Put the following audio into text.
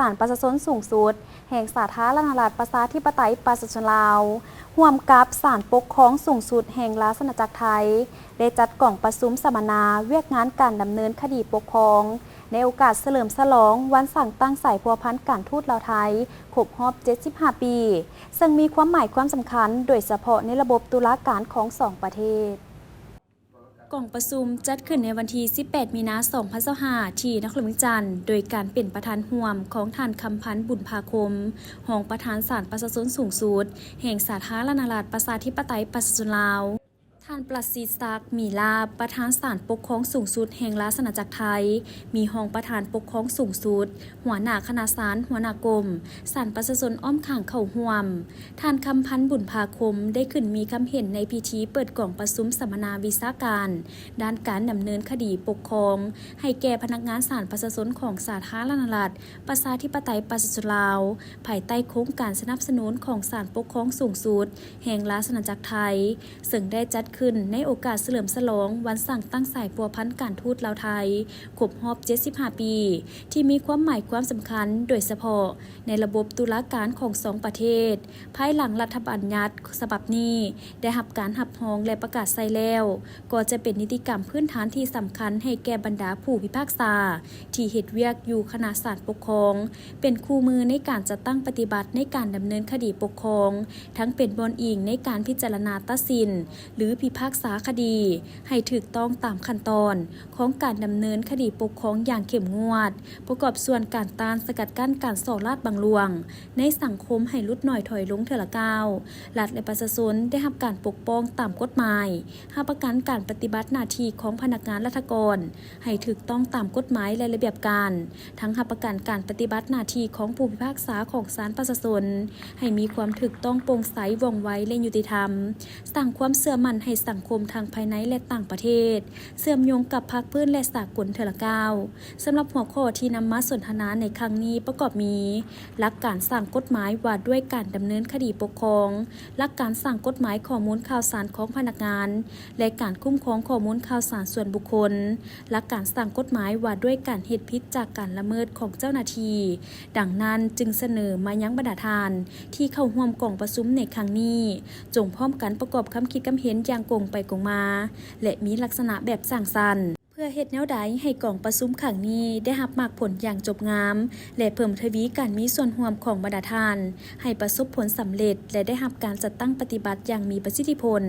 ສານປະຊາຊົນສູງສຸດແຫ່ງສາທາລະນະລັດ ປະຊາທິປະໄຕ ປະຊາຊົນລາວ ຮ່ວມກັບສານປົກຄອງສູງສຸດແຫ່ງລາຊະອານາຈັກໄທ ໄດ້ຈັດກອງປະຊຸມສຳມະນາວຽກງານການດຳເນີນຄະດີປົກຄອງ ໃນໂອກາດສະເຫຼີມສະຫຼອງວັນສ້າງຕັ້ງສາຍພົວພັນການທູດລາວ-ໄທ ຄົບຮອບເຈັດສິບຫ້າປີ, ເຊິ່ງມີຄວາມໝາຍຄວາມສຳຄັນ ໂດຍສະເພາະໃນລະບົບຕຸລາການຂອງສອງປະເທດ. ກອງປະຊຸມຈັດຂຶ້ນໃນວັນທີສິບແປດ ມີນາ ສອງພັນຊາວຫ້າ ທີ່ນະຄອນຫຼວງວຽງຈັນ ໂດຍການເປັນປະທານຮ່ວມຂອງທ່ານ ຄຳພັນ ບຸນພາຄົມ ຮອງປະທານສານປະຊາຊົນສູງສຸດແຫ່ງສາທາລະນະລັດ ປະຊາທິປະໄຕ ປະຊາຊົນລາວ, ທ່ານ ປະສິດສັກ ມີລາບ ປະທານສານປົກຄອງສູງສຸດແຫ່ງລາຊະອານາຈັກໄທ, ມີຮອງປະທານປົກຄອງສູງສຸດ, ຫົວໜ້າຄະນະສານ, ຫົວໜ້າກົມ, ສານປະຊາຊົນອ້ອມຂ້າງເຂົ້າຮ່ວມ. ທ່ານ ຄຳພັນ ບຸນພາຄົມ ໄດ້ຂຶ້ນມີຄຳເຫັນໃນພິທີເປີດກອງປະຊຸມສຳມະນາວິຊາການ ດ້ານການດຳເນີນຄະດີປົກຄອງ ໃຫ້ແກ່ພະນັກງານສານປະຊາຊົນຂອງສາທາລະນະລັດ ປະຊາທິປະໄຕ ປະຊາຊົນລາວ, ພາຍໃຕ້ໂຄງການສະໜັບສະໜູນຂອງສານປົກຄອງສູງສຸດແຫ່ງລາຊະອານາຈັກໄທ, ເຊິ່ງໄດ້ຈັດຂຶ້ນໃນໂອກາດສະເຫຼີມສະຫຼອງວັນສ້າງຕັ້ງສາຍພົວພັນການທູດລາວ-ໄທ ຄົບຮອບເຈັດສິບຫ້າປີ, ທີ່ມີຄວາມໝາຍຄວາມສຳຄັນ ໂດຍສະເພາະ ໃນລະບົບຕຸລາການຂອງສອງປະເທດ, ພາຍຫຼັງລັດຖະບັນຍັດສະບັບນີ້ໄດ້ຮັບການຮັບຮອງ ແລະ ປະກາດໃຊ້ແລ້ວ, ກໍຈະເປັນນິຕິກຳພື້ນຖານທີ່ສຳຄັນໃຫ້ແກ່ບັນດາຜູ້ພິພາກສາທີ່ເຮັດວຽກຢູ່ຄະນະສານປົກຄອງ, ເປັນຄູ່ມືໃນການຈັດຕັ້ງປະຕິບັດໃນການດຳເນີນຄະດີປົກຄອງ, ທັງເປັນບ່ອນອີງໃນການພິຈາລະນາຕັດສິນ ຫຼື ພິພາກສາຄະດີ ໃຫ້ຖືກຕ້ອງຕາມຂັ້ນຕອນຂອງການດຳເນີນຄະດີປົກຄອງຢ່າງເຂັ້ມງວດ, ປະກອບສ່ວນການຕ້ານສະກັດກັ້ນການສໍ້ລາດບັງຫຼວງໃນສັງຄົມໃຫ້ຫຼຸດໜ້ອຍຖອຍລົງເທື່ອລະກ້າວ. ລັດ ແລະ ປະຊາຊົນໄດ້ຮັບການປົກປ້ອງຕາມກົດໝາຍ, ຮັບປະກັນການປະຕິບັດໜ້າທີ່ຂອງພະນັກງານລັດຖະກອນໃຫ້ຖືກຕ້ອງຕາມກົດໝາຍ ແລະ ລະບຽບການ, ທັງຮັບປະກັນການປະຕິບັດໜ້າທີ່ຂອງຜູ້ພິພາກສາຂອງສານປະຊາຊົນ ໃຫ້ມີຄວາມຖືກຕ້ອງໂປ່ງໃສ, ວ່ອງໄວ ແລະ ຍຸຕິທຳ, ສ້າງຄວາມເຊື່ອໝັ້ນໃຫ້ສັງຄົມທັງພາຍໃນ ແລະ ຕ່າງປະເທດ, ເຊື່ອມໂຍງກັບພາກພື້ນ ແລະ ສາກົນເທື່ອລະກ້າວ. ສຳລັບຫົວຂໍ້ທີ່ນຳມາສົນທະນາໃນຄັ້ງນີ້ປະກອບມີ ຫຼັກການສ້າງກົດໝາຍວ່າດ້ວຍການດຳເນີນຄະດີປົກຄອງ, ຫຼັກການສ້າງກົດໝາຍຂໍ້ມູນຂ່າວສານຂອງພະນັກງານ ແລະ ການຄຸ້ມຄອງຂໍ້ມູນຂ່າວສານສ່ວນບຸກຄົນ, ຫຼັກການສ້າງກົດໝາຍວ່າດ້ວຍການເຮັດຜິດຈາກການລະເມີດຂອງເຈົ້າໜ້າທີ່. ດັ່ງນັ້ນຈຶ່ງສະເໜີມາຍັງບັນດາທ່ານທີ່ເຂົ້າຮ່ວມກອງປະຊຸມໃນຄັ້ງນີ້, ຈົ່ງພ້ອມກັນປະກອບຄຳຄິດຄຳເຫັນຢ່າງກົງໄປກົງມາ ແລະ ມີລັກສະນະແບບສ້າງສັນ, ເພື່ອເຮັດແນວໃດໃຫ້ກອງປະຊຸມຄັ້ງນີ້ໄດ້ຮັບໝາກຜົນຢ່າງຈົບງາມ ແລະ ເພີ່ມທະວີການມີສ່ວນຮ່ວມຂອງບັນດາທ່ານໃຫ້ປະສົບຜົນສຳເລັດ ແລະ ໄດ້ຮັບການຈັດຕັ້ງປະຕິບັດຢ່າງມີປະສິດທິຜົນ.